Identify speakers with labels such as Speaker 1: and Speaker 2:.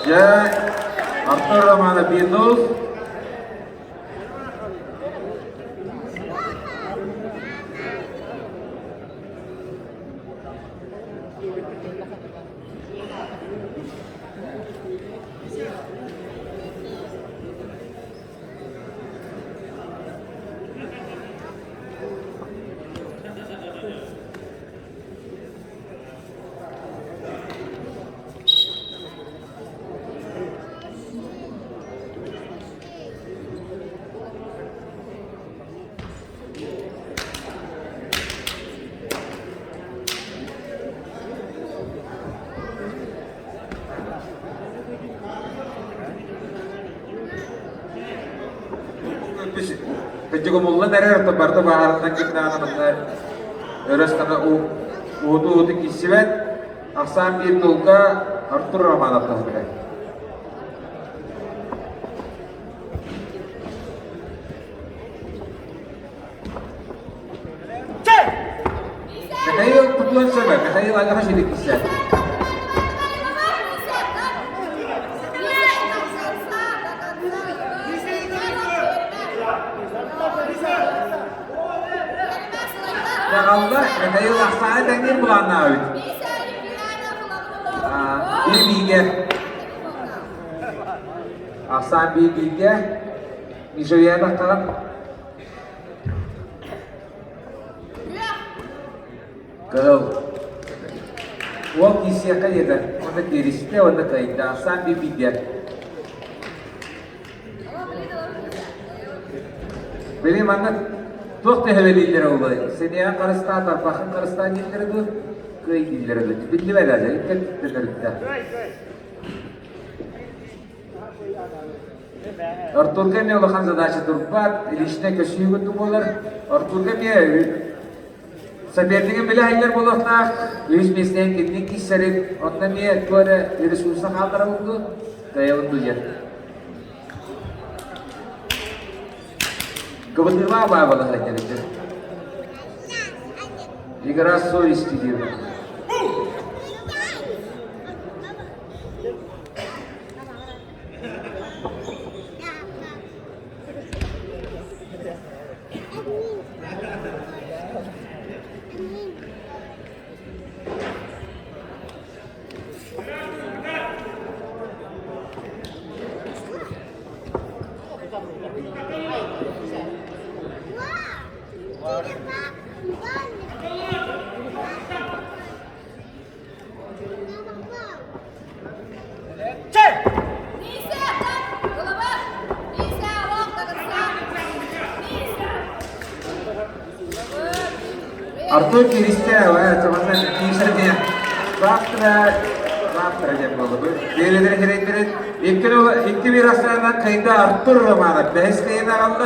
Speaker 1: Дьэ, Артур Романов Бинус Кырдьыгымуллан эрэр барыта баһаарынан кимнээҕин манна өрөстана ууту-ууту киирсибэт. Ахсаан биир тылга Артур Романов таһыгар. Михаил тутуон сөбө, Михаил аҕаҕа силиккисэ. Дьаҕалла Михаил ахсааны тэҥниир былааннаабыт. Биир бииргэ. Ахсаан биир бииргэ. Миша тахтаҕын. Кыһыл. Уол киирсиэххэ диэтэ. Уонна кииристэ уонна кыайда. Ахсаан биир бииргэ. Били манна туох төһөбөлүүллэрэ буолуой? Сэниэҕин харыстаа, тарбаххын харыстаа дииллэрэ дуу, кыай дииллэрэ дуу? Биллибэт даже, икки Артурга эмиэ улахан задача турбат, личнэй көсүү курдук буолар. Артурга эмиэ сопернигин билэ сылдьар буолуохтаах, үһүс миэстэһин кинини киирсэрин, онно эмиэ туох эрэ ресурса хаалларабын дуу, кыайабын дуу диэн. Кыбытыылаах баа балаһыанньа Игра совести диир. Артур киристэ, киирсэрдиэ. Завтра, завтра диэн буолла. Биэрэлэр хирэйдэрин икки биир ахсаанынан кыайда Артур Романов. Бэһис кыайын аҕалла.